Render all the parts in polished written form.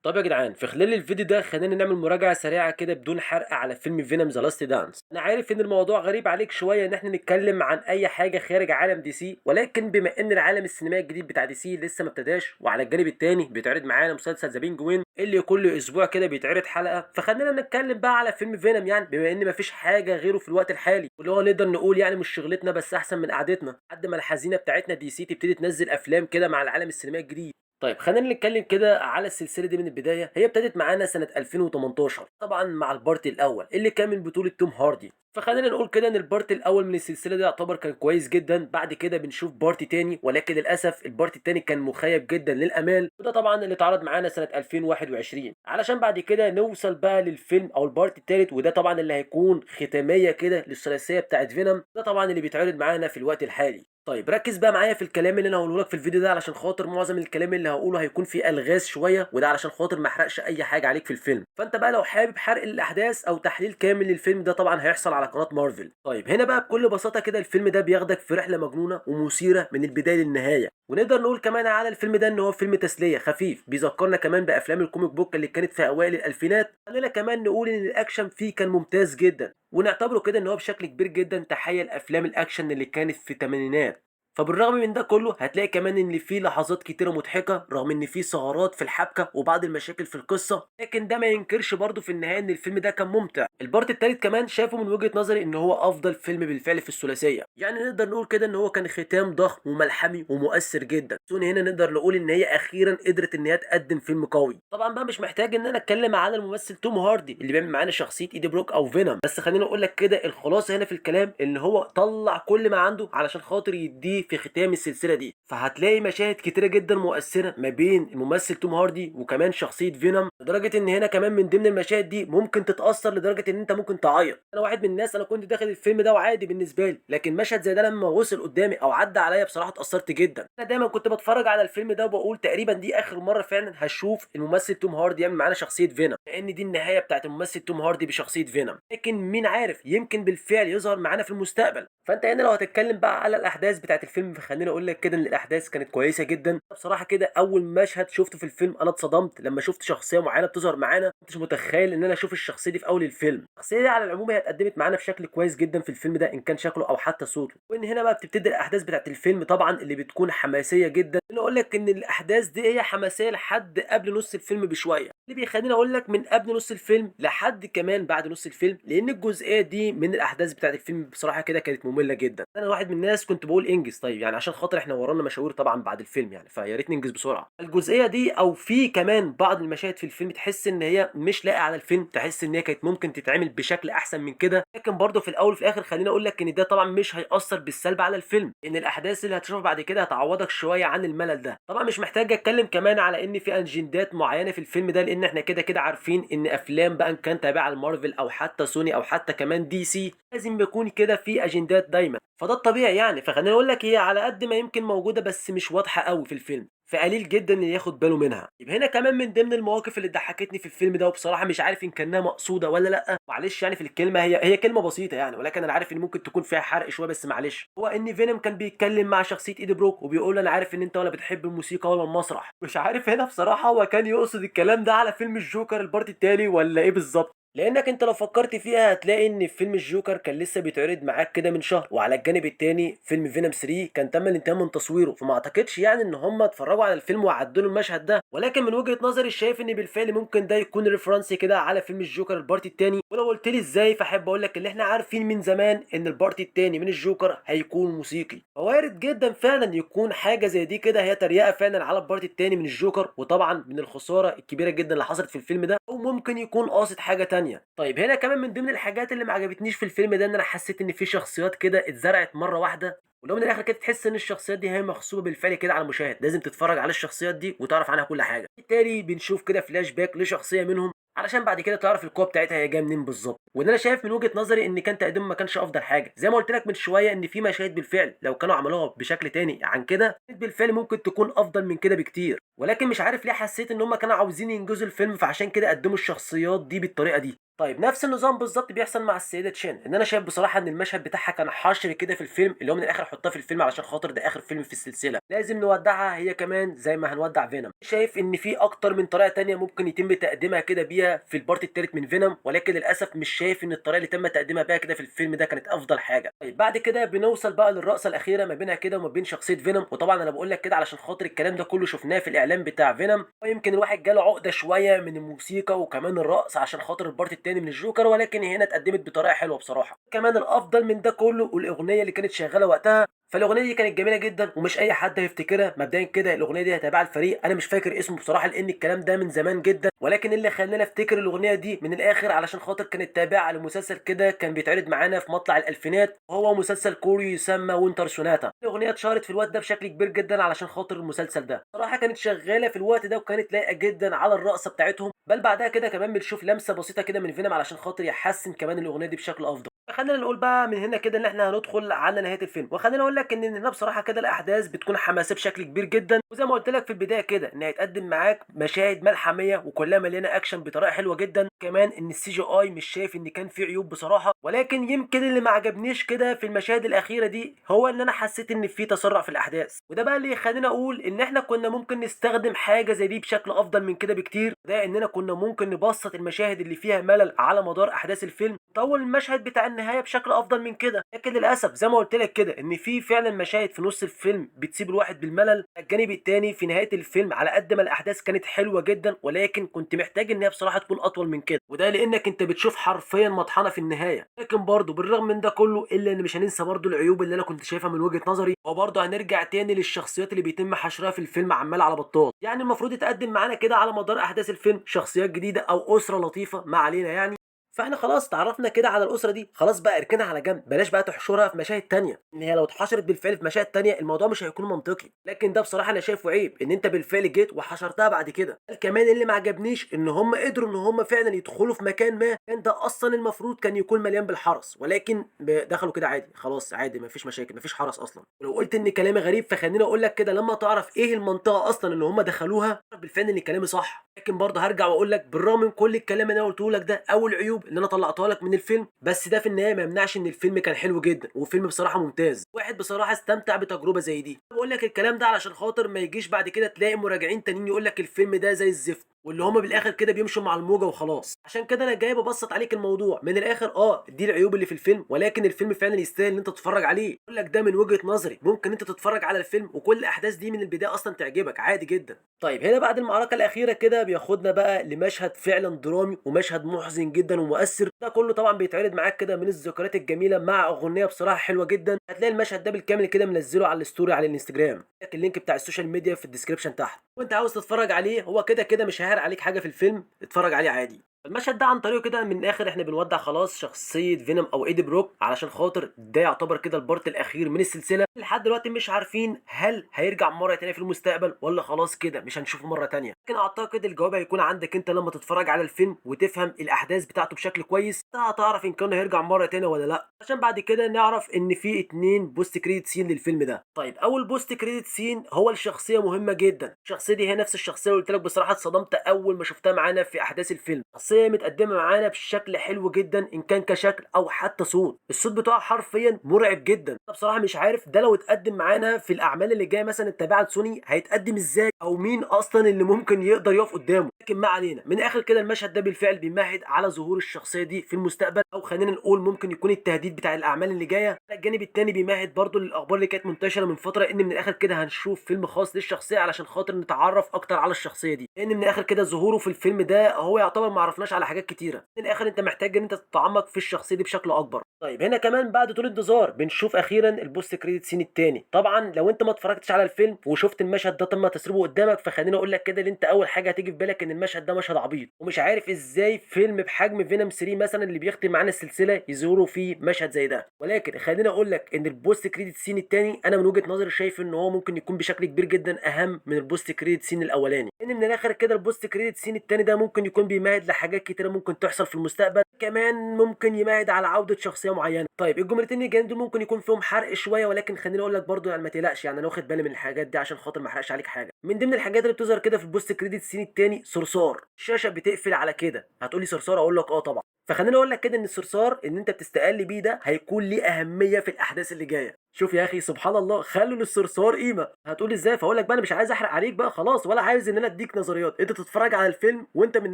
طب يا جدعان، في خلال الفيديو ده خلينا نعمل مراجعة سريعة كده بدون حرق على فيلم Venom The Last Dance. انا عارف ان الموضوع غريب عليك شوية ان احنا نتكلم عن اي حاجة خارج عالم دي سي، ولكن بما ان العالم السينمائي الجديد بتاع دي سي لسه ما ابتداش، وعلى الجانب التاني بيتعرض معانا مسلسل The Penguin اللي كل اسبوع كده بيتعرض حلقة، فخلينا نتكلم بقى على فيلم Venom، يعني بما ان مفيش حاجة غيره في الوقت الحالي، واللي هو نقدر نقول يعني مش شغلتنا بس احسن من قعدتنا لحد ما الحزينة بتاعتنا دي سي تبتدي تنزل افلام كده مع العالم السينمائي الجديد. طيب خلينا نتكلم كده على السلسلة دي من البداية. هي ابتدت معانا سنة 2018 طبعا مع ال part الاول اللي كان من بطوله توم هاردي. فخلينا نقول كده ان ال part الاول من السلسلة دي يعتبر كان كويس جدا. بعد كده بنشوف part تاني، ولكن للاسف ال part التاني كان مخيب جدا للامال، وده طبعا اللي اتعرض معانا سنة 2021، علشان بعد كده نوصل بقى للفيلم او ال part التالت، وده طبعا اللي هيكون ختامية كده للثلاثيه بتاعت Venom، ده طبعا اللي بيتعرض معانا في الوقت الحالي. طيب ركز بقى معايا في الكلام اللي انا هقوله لك في الفيديو ده، علشان خاطر معظم الكلام اللي هقوله هيكون فيه الغاز شوية، وده علشان خاطر ما احرقش اي حاجة عليك في الفيلم. فانت بقى لو حابب حرق الاحداث او تحليل كامل للفيلم ده طبعا هيحصل على قناة مارفل. طيب هنا بقى بكل بساطة كده الفيلم ده بياخدك في رحله مجنونة ومثيره من البداية للنهاية، ونقدر نقول كمان على الفيلم ده ان هو فيلم تسلية خفيف بيذكرنا كمان بافلام ال comic book اللي كانت في اوائل الالفينات. خلينا كمان نقول ان الاكشن فيه كان ممتاز جدا، ونعتبره كده ان هو بشكل كبير جدا تحية لافلام الاكشن اللي كانت في الثمانينات. فبالرغم من ده كله هتلاقي كمان ان في لحظات كتيرة مضحكة، رغم ان في ثغرات في الحبكة وبعض المشاكل في القصة، لكن ده ما ينكرش برضه في النهاية ان الفيلم ده كان ممتع. ال part التالت كمان شافه من وجهه نظري ان هو افضل فيلم بالفعل في الثلاثية، يعني نقدر نقول كده ان هو كان ختام ضخم وملحمي ومؤثر جدا. سوني هنا نقدر نقول ان هي اخيرا قدرت ان هي تقدم فيلم قوي. طبعا بقى مش محتاج ان انا اتكلم على الممثل توم هاردي اللي بيعمل معانا شخصية ايدي بروك او Venom، بس خليني اقول لك كده الخلاصة هنا في الكلام ان هو طلع كل ما عنده علشان خاطر يديه في ختام السلسلة دي. فهتلاقي مشاهد كتيرة جدا مؤثرة ما بين الممثل توم هاردي وكمان شخصية Venom، لدرجة ان هنا كمان من ضمن المشاهد دي ممكن تتاثر لدرجة ان انت ممكن تعيط. انا واحد من الناس انا كنت داخل الفيلم ده وعادي بالنسبة لي، لكن مشهد زي ده لما وصل قدامي او عدى عليا بصراحة اتاثرت جدا. انا دايما كنت بتفرج على الفيلم ده وبقول تقريبا دي اخر مرة فعلا هشوف الممثل توم هاردي يعمل معانا شخصية Venom، لان دي النهاية بتاعت الممثل توم هاردي بشخصية Venom. لكن مين عارف، يمكن بالفعل يظهر معانا في المستقبل. فانت هنا لو هتتكلم بقى على الاحداث بتاعت الفيلم، فخليني اقول لك كده ان الاحداث كانت كويسة جدا بصراحة. كده اول مشهد شفته في الفيلم انا اتصدمت لما شفت شخصية معينة بتظهر معانا، ما كنتش متخيل ان انا اشوف الشخصية دي في اول الفيلم. الشخصية دي على العموم هي اتقدمت معانا بشكل كويس جدا في الفيلم ده، ان كان شكله او حتى صوته. وان هنا بقى بتبتدي الاحداث بتاعت الفيلم طبعا اللي بتكون حماسية جدا. انا اقول لك ان الاحداث دي هي حماسية لحد قبل نص الفيلم بشوية، اللي بيخليني اقول لك من قبل نص الفيلم لحد كمان بعد نص الفيلم، لان الجزئية دي من الاحداث بتاعت الفيلم بصراحة كده كانت مملة جدا. انا واحد من الناس كنت بقول انجز طيب، يعني عشان خاطر احنا ورانا مشاوير طبعا بعد الفيلم يعني، فيا ريت ننجز بسرعة الجزئية دي. او في كمان بعض المشاهد في الفيلم تحس ان هي مش لاقيه على الفيلم، تحس ان هي كانت ممكن تتعمل بشكل احسن من كده. لكن برضه في الاول وفي الاخر خليني اقول لك ان ده طبعا مش هيأثر بالسلب على الفيلم، ان الاحداث اللي هتشوفها بعد كده هتعوضك شوية عن الملل ده. طبعا مش محتاج اتكلم كمان على ان في اجندات معينة في الفيلم ده، لان احنا كده كده عارفين ان افلام بقى ان كان تابعه لمارفل او حتى سوني او حتى كمان دي سي لازم يكون كده في اجندات دايما، فده الطبيعي يعني. فخليني اقول لك هي على قد ما يمكن موجودة بس مش واضحة قوي في الفيلم، فقليل جدا اللي ياخد باله منها. يبقى هنا كمان من ضمن المواقف اللي ضحكتني في الفيلم ده، وبصراحة مش عارف ان كانها مقصوده ولا لا، معلش يعني في الكلمة، هي كلمة بسيطة يعني، ولكن انا عارف ان ممكن تكون فيها حرق شوية بس معلش. هو ان Venom كان بيتكلم مع شخصية ايدي بروك وبيقول له انا عارف ان انت ولا بتحب الموسيقى ولا المسرح. مش عارف هنا بصراحة هو كان يقصد الكلام ده على فيلم الجوكر ال part التاني ولا ايه بالظبط، لانك انت لو فكرت فيها هتلاقي ان فيلم الجوكر كان لسه بيتعرض معاك كده من شهر، وعلى الجانب التاني فيلم Venom 3 كان تم الانتهاء من تصويره، فما اعتقدش يعني ان هم اتفرجوا على الفيلم وعدلوا المشهد ده. ولكن من وجهة نظري شايف ان بالفعل ممكن ده يكون reference كده على فيلم الجوكر ال part التاني. ولو قلت لي ازاي فاحب اقول لك ان احنا عارفين من زمان ان ال part التاني من الجوكر هيكون موسيقي، فوارد جدا فعلا يكون حاجة زي دي كده هي تريقه فعلا على ال part التاني من الجوكر، وطبعا من الخسارة الكبيرة جدا اللي حصلت في الفيلم ده، او ممكن يكون قاصد حاجة تانية. طيب هنا كمان من ضمن الحاجات اللي ما عجبتنيش في الفيلم ده ان انا حسيت ان في شخصيات كده اتزرعت مرة واحدة، ولو من الاخر كده تحس ان الشخصيات دي هي مغصوبه بالفعل كده على المشاهد، لازم تتفرج على الشخصيات دي وتعرف عنها كل حاجة. بالتالي بنشوف كده فلاش باك لشخصية منهم علشان بعد كده تعرف القوة بتاعتها هي جاية منين بالظبط. وان انا شايف من وجهه نظري ان كان تقديمه ما كانش افضل حاجة، زي ما قلت لك من شوية ان في مشاهد بالفعل لو كانوا عملوها بشكل تاني عن كده بالفعل ممكن تكون افضل من كده بكتير، ولكن مش عارف ليه حسيت ان هم كانوا عاوزين ينجزوا الفيلم فعشان كده قدموا الشخصيات دي بالطريقة دي. طيب نفس النظام بالظبط بيحصل مع السيدة تشين، ان انا شايف بصراحة ان المشهد بتاعها كان حشر كده في الفيلم، اللي هو من الاخر حطها في الفيلم علشان خاطر ده اخر فيلم في السلسلة، لازم نودعها هي كمان زي ما هنودع فينوم. شايف ان في اكتر من طريقه تانية ممكن يتم تقديمها كده بيها في ال part الثالث من فينوم، ولكن للاسف مش شايف ان الطريقة اللي تم تقديمها بيها كده في الفيلم ده كانت افضل حاجة. طيب بعد كده بنوصل بقى للرقصه الاخيرة ما بينها كده وما بين شخصية فينوم، وطبعا انا بقول لك كده علشان خاطر الكلام ده كله شفناه في الاعلان بتاع فينوم، ويمكن الواحد جاله عقده شوية من الموسيقى وكمان الرقص عشان خاطر ال part الثاني من الجوكر، ولكن هنا اتقدمت بطريقة حلوة بصراحة. كمان الافضل من ده كله الاغنية اللي كانت شغالة وقتها، فالاغنيه دي كانت جميلة جدا ومش اي حد هيفتكرها. مبدئيا كده الاغنية دي هتابعها الفريق، انا مش فاكر اسمه بصراحة لان الكلام ده من زمان جدا، ولكن اللي خلاني افتكر الاغنية دي من الاخر علشان خاطر كانت تابعه لمسلسل كده كان بيتعرض معانا في مطلع الالفينات، وهو مسلسل كوري يسمى Winter Sonata. الاغنية اتشهرت في الوقت ده بشكل كبير جدا علشان خاطر المسلسل ده، صراحة كانت شغالة في الوقت ده وكانت لايقة جدا على الرقصة بتاعتهم. بل بعدها كده كمان بنشوف لمسه بسيطة كده من فينوم علشان خاطر يحسن كمان الاغنية دي بشكل افضل. خلينا نقول بقى من هنا كده ان احنا هندخل على نهاية الفيلم، وخلينا اقول لك ان هنا بصراحة كده الاحداث بتكون حماسية بشكل كبير جدا، وزي ما قلت لك في البداية كده ان هيتقدم معاك مشاهد ملحميه وكلها مليانة اكشن بطريقة حلوة جدا. كمان ان ال CGI مش شايف ان كان فيه عيوب بصراحة، ولكن يمكن اللي ما عجبنيش كده في المشاهد الاخيرة دي هو ان انا حسيت ان في تسرع في الاحداث، وده بقى اللي يخلينا اقول ان احنا كنا ممكن نستخدم حاجة زي دي بشكل افضل من كده بكتير. ده اننا كنا ممكن نبسط المشاهد اللي فيها ملل على مدار احداث الفيلم، طول المشهد بتاع النهاية بشكل افضل من كده. لكن للاسف زي ما قلت لك كده ان في فعلا مشاهد في نص الفيلم بتسيب الواحد بالملل. الجانب الثاني في نهاية الفيلم على قد ما الاحداث كانت حلوة جدا، ولكن كنت محتاج ان هي بصراحة تكون اطول من كده، وده لانك انت بتشوف حرفيا مطحنه في النهاية. لكن برضه بالرغم من ده كله الا ان مش هننسى برضه العيوب اللي انا كنت شايفها من وجهه نظري، وبرضه هنرجع تاني للشخصيات اللي بيتم حشرها في الفيلم عمال على بطال. يعني المفروض يتقدم معانا كده على مدار احداث الفيلم شخصيات جديدة او اسره لطيفة، ما علينا يعني. فاحنا خلاص تعرفنا كده على الاسرة دي، خلاص بقى اركنها على جنب، بلاش بقى تحشرها في مشاهد تانية، ان هي لو اتحشرت بالفعل في مشاهد تانية الموضوع مش هيكون منطقي. لكن ده بصراحة انا شايفه عيب ان انت بالفعل جيت وحشرتها بعد كده. كمان اللي ما عجبنيش ان هم قدروا ان هم فعلا يدخلوا في مكان ما كان ده اصلا المفروض كان يكون مليان بالحرس، ولكن دخلوا كده عادي، خلاص عادي مفيش مشاكل، مفيش حرس اصلا. ولو قلت ان كلامي غريب فخليني اقول لك كده لما تعرف ايه المنطقة اصلا اللي هم دخلوها بالفعل ان كلامي صح. لكن برضه هرجع واقول لك بالرغم من كل الكلام اللي انا قلته لك ده او العيوب اللي انا طلعتها لك من الفيلم، بس ده في النهاية ما يمنعش ان الفيلم كان حلو جدا وفيلم بصراحة ممتاز. واحد بصراحة استمتع بتجربه زي دي. بقول لك الكلام ده علشان خاطر ما يجيش بعد كده تلاقي مراجعين تانيين يقول لك الفيلم ده زي الزفت، واللي هما بالاخر كده بيمشوا مع الموجه وخلاص. عشان كده انا جاي ببسط عليك الموضوع من الاخر. دي العيوب اللي في الفيلم، ولكن الفيلم فعلا يستاهل ان انت تتفرج عليه. بقول لك ده من وجهه نظري، ممكن انت تتفرج على الفيلم وكل الاحداث دي من البداية اصلا تعجبك عادي جدا. طيب هنا بعد المعركة الاخيرة كده بياخدنا بقى لمشهد فعلا درامي ومشهد محزن جدا ومؤثر. ده كله طبعا بيتعرض معاك كده من الذكريات الجميلة مع اغنية بصراحة حلوة جدا. هتلاقي المشهد ده بالكامل كده منزله على ال story على الانستجرام، ال link بتاع ال social media في ال description تحت، وانت عاوز تتفرج عليه هو كده كده مش هيحرق عليك حاجة في الفيلم، اتفرج عليه عادي. المشهد ده عن طريقه كده من الاخر احنا بنودع خلاص شخصية فينوم او ايدي بروك، علشان خاطر ده يعتبر كده ال part الاخير من السلسلة. لحد دلوقتي مش عارفين هل هيرجع مرة تانية في المستقبل ولا خلاص كده مش هنشوفه مرة تانية. لكن اعتقد الجواب هيكون عندك انت لما تتفرج على الفيلم وتفهم الاحداث بتاعته بشكل كويس، هتعرف ان كان هيرجع مرة تانية ولا لا. عشان بعد كده نعرف ان في 2 post credit scene للفيلم ده. طيب اول post credit scene هو الشخصية مهمة جدا. الشخصية دي هي نفس الشخصية اللي قلت لك بصراحة اتصدمت اول ما شفتها معانا في احداث الفيلم. شخصية متقدمة معانا بشكل حلو جدا ان كان كشكل او حتى صوت. الصوت بتاعه حرفيا مرعب جدا. انا بصراحة مش عارف ده لو اتقدم معانا في الاعمال اللي جاية مثلا التابعة لسوني هيتقدم ازاي، او مين اصلا اللي ممكن يقدر يقف قدامه. لكن ما علينا، من اخر كده المشهد ده بالفعل بيمهد على ظهور الشخصية دي في المستقبل، او خلينا نقول ممكن يكون التهديد بتاع الاعمال اللي جاية. على الجانب الثاني بيمهد برضو للاخبار اللي كانت منتشرة من فترة ان من الاخر كده هنشوف فيلم خاص للشخصية علشان خاطر نتعرف اكتر على الشخصية دي، لان من الاخر كده ظهوره في الفيلم ده هو يعتبر ما عرفناش على حاجات كتيرة. من الاخر انت محتاج ان انت تتعمق في الشخصية دي بشكل اكبر. طيب هنا كمان بعد طول انتظار بنشوف اخيرا ال post credit scene الثاني. طبعا لو انت ما اتفرجتش على الفيلم وشفت المشهد ده تم تسريبه قدامك، فخليني اقول لك كده ان انت اول حاجة هتيجي في بالك ان المشهد ده مشهد عبيط، ومش عارف ازاي فيلم بحجم فينوم 3 مثلا اللي بيختم معانا السلسلة يظهروا فيه مشهد زي ده. ولكن خليني اقول لك ان ال post credit scene الثاني انا من وجهه نظري شايف ان هو ممكن يكون بشكل كبير جدا اهم من ال post credit scene الاولاني، لان من الاخر كده ال post credit scene الثاني ده ممكن يكون بيمهد لحاجات كتيرة ممكن تحصل في المستقبل، كمان ممكن يمهد على عوده شخصية معينة. طيب الجملتين اللي جايين دول ممكن يكون فيهم حرق شوية، ولكن خليني اقول لك برضو يعني ما تقلقش، يعني انا واخد بالي من الحاجات دي عشان خاطر ما احرقش عليك حاجة. من ضمن الحاجات اللي بتظهر كده في ال post credit scene الثاني صرصار. الشاشة بتقفل على كده. هتقولي صرصار؟ اقول لك اه طبعا. فخليني اقول لك كده ان الصرصار ان انت بتستقل بيه ده هيكون ليه اهمية في الاحداث اللي جاية. شوف يا اخي سبحان الله، خلوا للصرصار قيمة. هتقولي ازاي؟ فاقول لك بقى انا مش عايز احرق عليك بقى خلاص، ولا عايز ان انا اديك نظريات، انت تتفرج على الفيلم وانت من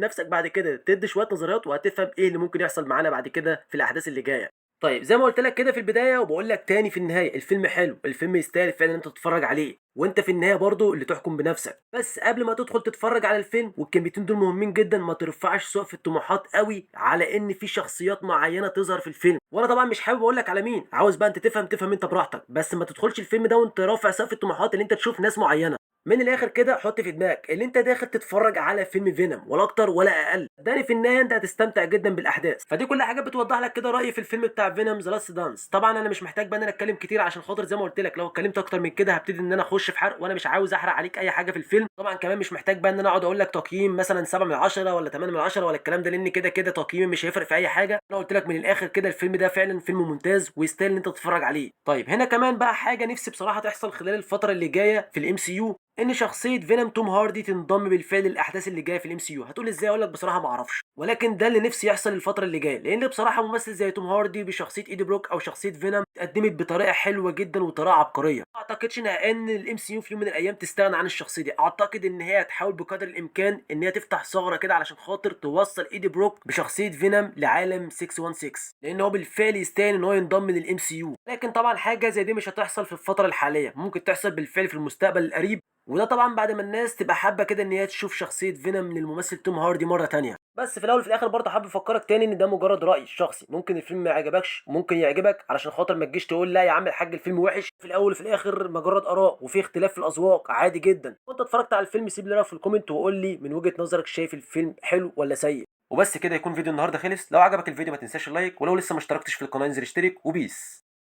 نفسك بعد كده تدي شوية نظريات وهتفهم ايه اللي ممكن يحصل معانا بعد كده في الاحداث اللي جاية. طيب زي ما قلت لك كده في البداية وبقول لك تاني في النهاية، الفيلم حلو، الفيلم يستاهل فعلا ان انت تتفرج عليه، وانت في النهاية برضو اللي تحكم بنفسك. بس قبل ما تدخل تتفرج على الفيلم، والكلمتين دول مهمين جدا، ما ترفعش سقف الطموحات قوي على ان في شخصيات معينة تظهر في الفيلم، وانا طبعا مش حابب اقول لك على مين، عاوز بقى انت تفهم انت براحتك، بس ما تدخلش الفيلم ده وانت رافع سقف الطموحات اللي انت تشوف ناس معينة. من الاخر كده حط في دماغك اللي انت داخل تتفرج على فيلم فينوم، ولا اكتر ولا اقل. ده في النهاية انت هتستمتع جدا بالاحداث. فدي كل حاجة بتوضح لك كده رايي في الفيلم بتاع فينوم The Last Dance. طبعا انا مش محتاج بقى ان انا اتكلم كتير عشان خاطر زي ما قلت لك لو اتكلمت اكتر من كده هبتدي ان انا اخش في حرق، وانا مش عاوز احرق عليك اي حاجة في الفيلم. طبعا كمان مش محتاج بقى ان انا اقعد اقول لك تقييم مثلا 7 من 10 ولا 8 من 10 ولا الكلام ده، لان كده كده تقييمي مش هيفرق في اي حاجة. انا قلت لك من الاخر كده الفيلم ده فعلا فيلم ممتاز ويستاهل ان انت تتفرج عليه. طيب هنا كمان بقى حاجة نفسي بصراحة تحصل خلال الفترة اللي جاية في ال MCU، ان شخصية فينوم توم هاردي تنضم بالفعل للاحداث اللي جاية في ال MCU. هتقول ازاي؟ اقول لك بصراحة ما اعرفش، ولكن ده اللي نفسي يحصل الفترة اللي جاية، لان بصراحة ممثل زي توم هاردي بشخصية ايدي بروك او شخصية فينوم اتقدمت بطريقة حلوة جدا وطريقه عبقرية. ما اعتقدش ان ال MCU في يوم من الايام تستغنى عن الشخصية دي، اعتقد ان هي هتحاول بقدر الامكان ان هي تفتح ثغره كده علشان خاطر توصل ايدي بروك بشخصية فينوم لعالم 616، لان هو بالفعل يستاهل ان هو ينضم لل MCU. لكن طبعا حاجة زي دي مش هتحصل في الفترة الحالية، ممكن تحصل بالفعل في المستقبل القريب، وده طبعا بعد ما الناس تبقى حابة كده ان هي تشوف شخصية فينوم للممثل توم هاردي مرة تانية. بس في الاول وفي الاخر برضه حابب افكرك تاني ان ده مجرد راي شخصي، ممكن الفيلم ما يعجبكش ممكن يعجبك، علشان خاطر ما تجيش تقول لا يا عم الحاج الفيلم وحش. في الاول وفي الاخر مجرد اراء وفي اختلاف في الاذواق، عادي جدا. وانت اتفرجت على الفيلم سيب لي رايك في ال comment وقول لي من وجهه نظرك شايف الفيلم حلو ولا سيء. وبس كده يكون فيديو النهارده خلص. لو عجبك الفيديو ما تنساش ال like، ولو لسه ما اشتركتش في القناة انزل اشترك، و peace.